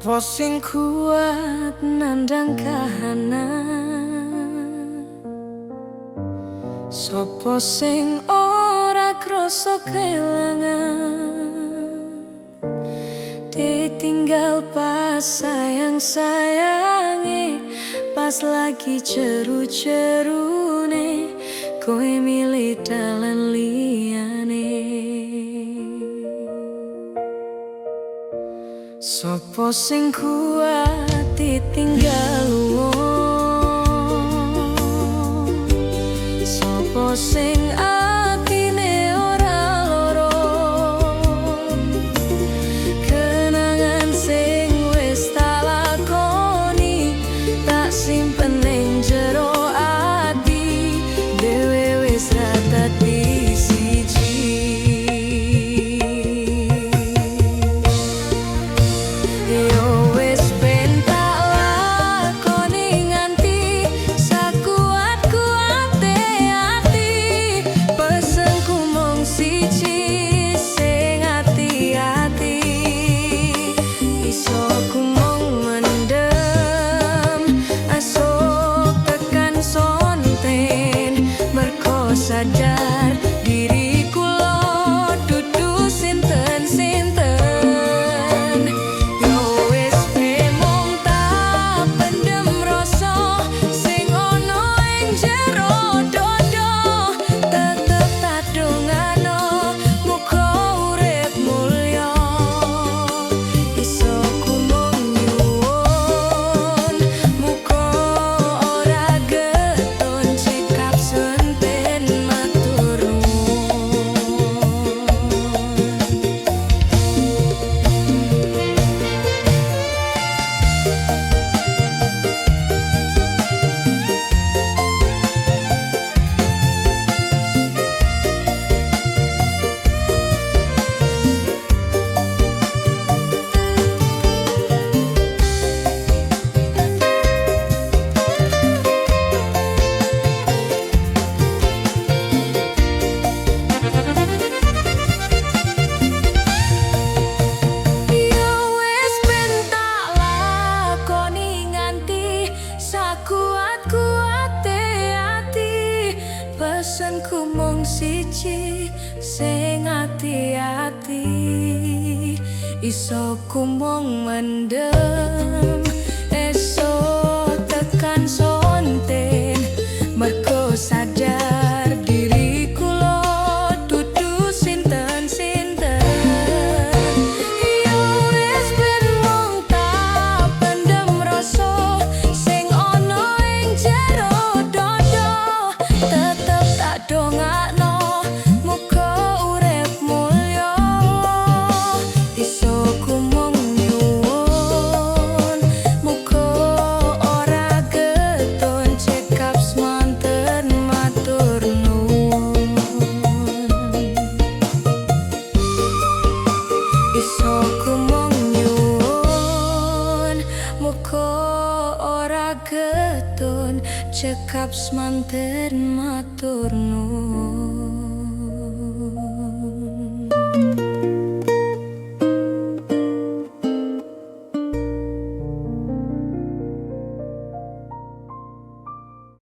Sopo sing kuat nandang kahanan? Sopo sing ora krasa kelangan? Ditinggal pas sayang-sayange, pas lagi jeru-jerune, kowe milih dalan liyane. Sopo sing kuat ditinggal wong? Sopo sing atine ora loro? Kenangan sing wis tak lakoni tak simpen ning jero ati dhewe, wis ra dadi siji. Yo wis ben tak lakoni nganti sakuat-kuate ati. Pesenku mung siji, sing ati-ati. Isoku mung mendem esuk tekan sonten, merko sadar diriku lo dudu sinten-sinten. Yo wis ben mung tak pendem rasa sing ana ing jero dodo, tetep tak dongano muga urip mulya. Isoku mung nyuwun muga ora getun, cekap semanten, matur nuwun. Yo wis ben tak lakoni nganti sakuat-kuate ati. Pesenku mung siji, sing ati-ati. Isoku mung mendem esuk tekan sonten, merko sadar diriku lo dudu sinten-sinten. Yo wis ben mung tak pendem rasa sing ana ing jero dodo, tetep tak dongakno muga urip mulya. Isoku mung nyuwun muga ora getun, cekap semanten, matur nuwun. Isoku mung nyuwun muga ora getun, cekap semanten, matur nuwun.